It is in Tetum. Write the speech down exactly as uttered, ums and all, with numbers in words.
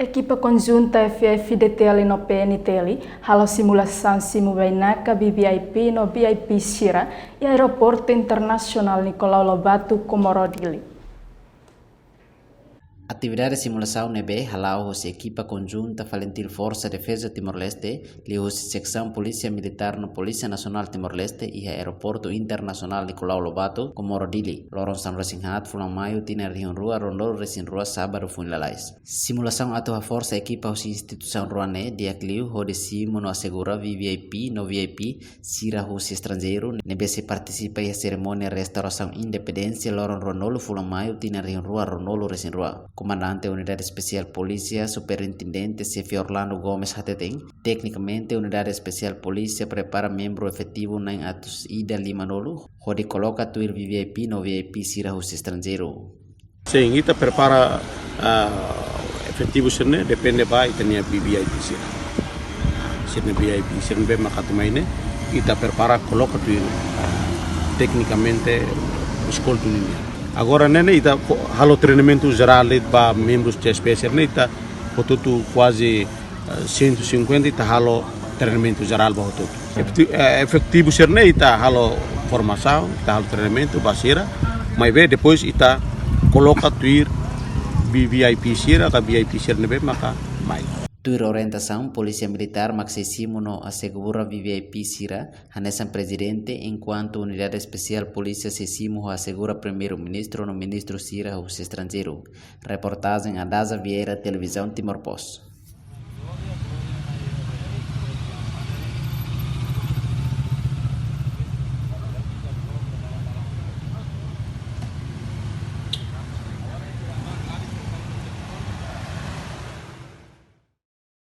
Ekipa konjunta F F D T L no P N T L halo simulasaun simu bainaka V V I P no V I P sira iha Aeroportu Internasionál Nicolau Lobato, Comoro, Dili. Atividade simulasaun ne'ebé hala'o hosi ekipa konjunta FALINTIL Forsa Defeza Timor-Leste, liuhusi Seksaun Polísia Militár no Polísia Nasionál Timor-Leste iha Aeroportu Internasionál Nicolau Lobato, Comoro, Dili, loron sanulu-resin-haat fulan Maiu tinan rihun rua ruanulu-resin-rua, sábadu foin lalais. Simulasaun atu haforsa ekipa husi instituisaun rua ne'e di'ak liu hodi simu no asegura V V I P no V I P sira husi estranjeiru ne'ebé sei partisipa iha serimónia restaurasaun independénsia loron ruanulu fulan Maiu tinan rihun rua ruanulu-resin-rua. Komandante Unidade Espesiál Polísia, Superintendente Xefe Orlando Gomes hateten, teknikamente Unidade Espesiál Polísia prepara membru efetivu na'in atus ida limanulu hodi koloka tuir V V I P no V I P sira husi estranjeiru. Sin, ita prepara, ah, efetivu sira-ne'e depende ba ita-nia V V I P sira. Sira-ne'e V I P sira ne'ebé maka atu mai ne'e, ita prepara koloka tuir, ah, teknikamente eskolta nian. Agora ne'e, ne'e ita ko-, halo treinamentu jerál de'it ba membrus C S P sira-ne'e, ita hotu-hotu kuaze, eh, cento e cinquenta ita halo treinamentu jerál ba hotu-hotu. Efeti-, eh, efetivu sira-ne'e ita halo formasaun, ita halo treinamentu ba sira, maibé depois ita koloka tuir V V I P sira, ka V I P sira ne'ebé maka mai. Tuir orientasaun, Polísia Militár mak sei simu no asegura V V I P sira, hanesan Prezidente, enkuantu Unidade Espesiál Polísia sei simu ho asegura Primeiru-Ministru no ministru sira husi estranjeiru. Reportajen Adaza Vieira, Televizaun Timor Post.